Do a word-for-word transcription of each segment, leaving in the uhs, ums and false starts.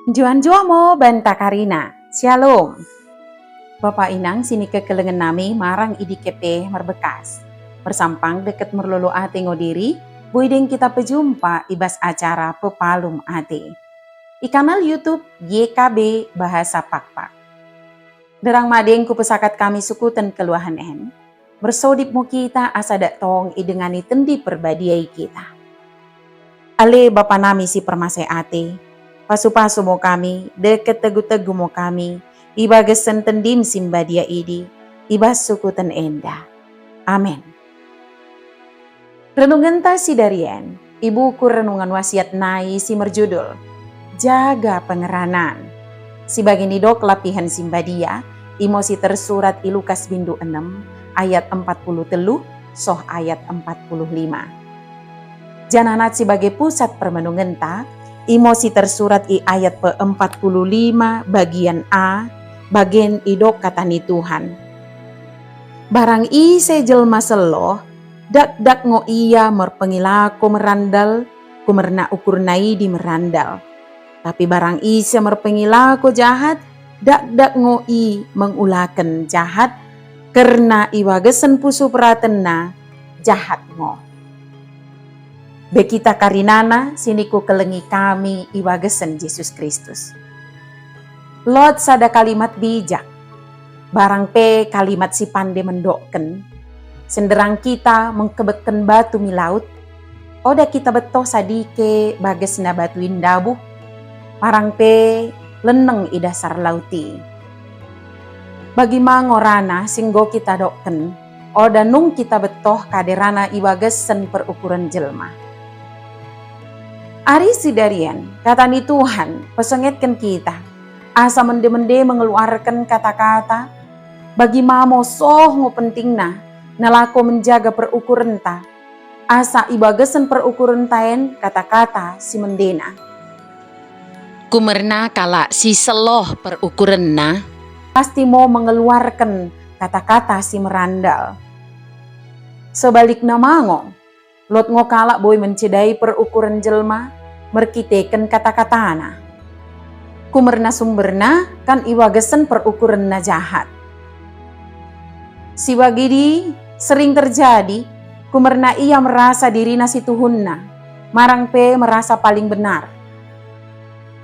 Njuah-njuah mo banta karina. Shalom. Bapa inang si nikekelengen nami marang i dike pe merbekas. Mersampang deket merlolo ate ngo diri, boi deng kita pejumpa i bas acara Pepalum Ate. I kanal YouTube Y K B Bahasa Pakpak. Derang madeng kupesakat kami sukuten keluahen en, mersodip mo kita asa dak tong idengani Tendi Perbadia i kita. Ale Bapa nami si permaseh ate, pasu-pasu mo kami, deket tegu-tegu mo kami, i bagasen Tendim si mbadia idi, i bas sukuten enda. Amen. Renungenta si darien i buku Renungan Wasiat nai si merjudul Jaga Pengeranan. Si bage nidok lapihen si mbadia, imo si tersurat i Lukas bindu enem ayat empat puluh telu soh ayat empat puluh lima. Janah nat si bage pusat permenungenta, imo si tersurat i ayat pe empat puluh lima bagian A, bagen idok kata ni Tuhan. Barang ise jelma seloh, dakdak ngo ia merpengilako merandal, kumerna ukurna idi merandal. Tapi barang ise merpengilako jahat, dakdak ngo i mengulaken jahat, kerna i bagasen pusuh peratenna jahat ngo. Be kita karinana si nikukelengi kami i bagasen Jesus Kristus. Lot sada kalimat bijak, barang pe kalimat si pande mendokken, senderang kita mengkebekken batu mi laut, oda kita betoh sadike bagesna batu i ndabuh, barang pe leneng i dasar laut i. Bagi ma ngo rana si enggo kita dokken, oda nung kita betoh kade rana i bagasen perukuren jelma. Ari si darien, kata ni Tuhan pesengetken kita, asa mende-mende mengeluarken kata-kata, bagi ma mo soh ngo pentingna, nalako menjaga perukurenta, asa i bagasen perukurenta en kata-kata si mendena. Kumerna kalak si seloh perukurenna, pasti mo mengeluarken kata-kata si merandal. Sebalikna mango, lot ngo kalak boi mencidai perukuren jelma merkiteken kata-katana. Kumerna sumberna kan i bagasen perukurenna jahat. Si bagidi sering terjadi, kumerna ia merasa dirina si tuhunna, marang pe merasa paling benar.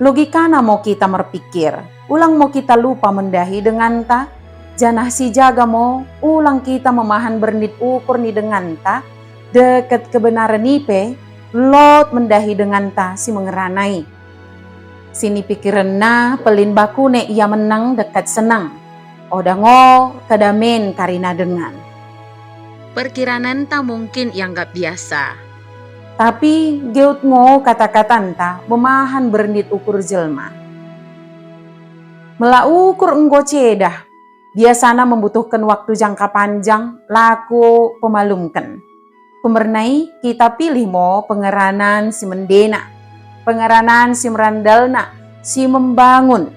Logikana mo kita merpikir, ulang mo kita lupa mendahi denganta, janah sijaga mo ulang kita memahan bernit ukur ni denganta, deket kebenaren i pe, lot mendahi denganta si mengerana i. Si nipikirenna pelin bakune ia menang deket senang. Oda ngo kedamen karina dengan. Perkiranenta mungkin ianggap biasa. Tapi geut ngo kata-katanta memahan bernit ukur jelma. Mela ukur enggo cedah, biasana membutuhken waktu jangka panjang lako pemalumken. Kumerna i, kita pilih mo pengeranan si mendena, pengeranan si merandalna, si membangun,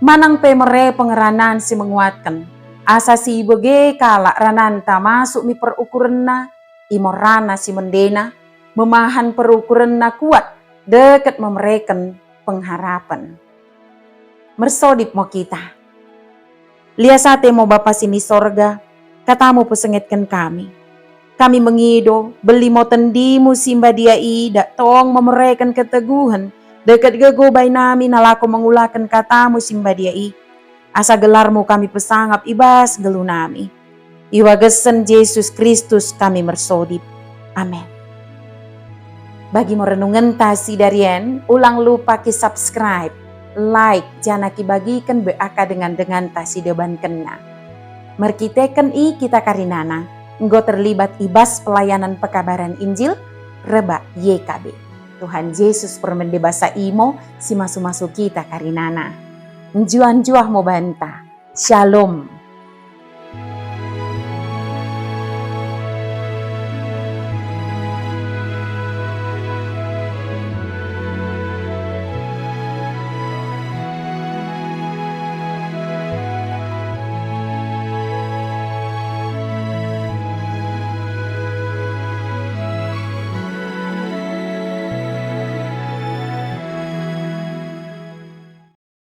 manang pe mere pengeranan si menguatken, asa si ibege kalak rananta masuk mi perukurenna, imo rana si mendena, memahan perukurenna kuat, deket memereken pengharapen. Mersodip mo kita. Lias ate mo Bapa si ni sorga, katamu pesengetken kami. Kami mengido, beli mo tendimu si mbadia i, dak tong memereken keteguhen, deket gegoh bai nami nalako mengulaken katamu si mbadia i. Asa gelarmu kami pesangap i bas nggeluh nami. I bagasen Jesus Kristus kami mersodip. Amen. Bagi mo renungenta si darien, ulang lupa ki subscribe, like, janah ki bagiken be aka dengan-denganta si debankenna. Merkiteken i kita karinana, enggo terlibat i bas pelayanan pekabaran Injil rebak Y K B. Tuhan Jesus permende basa imo si masu-masu kita karinana. Njuah-njuah mo banta. Shalom.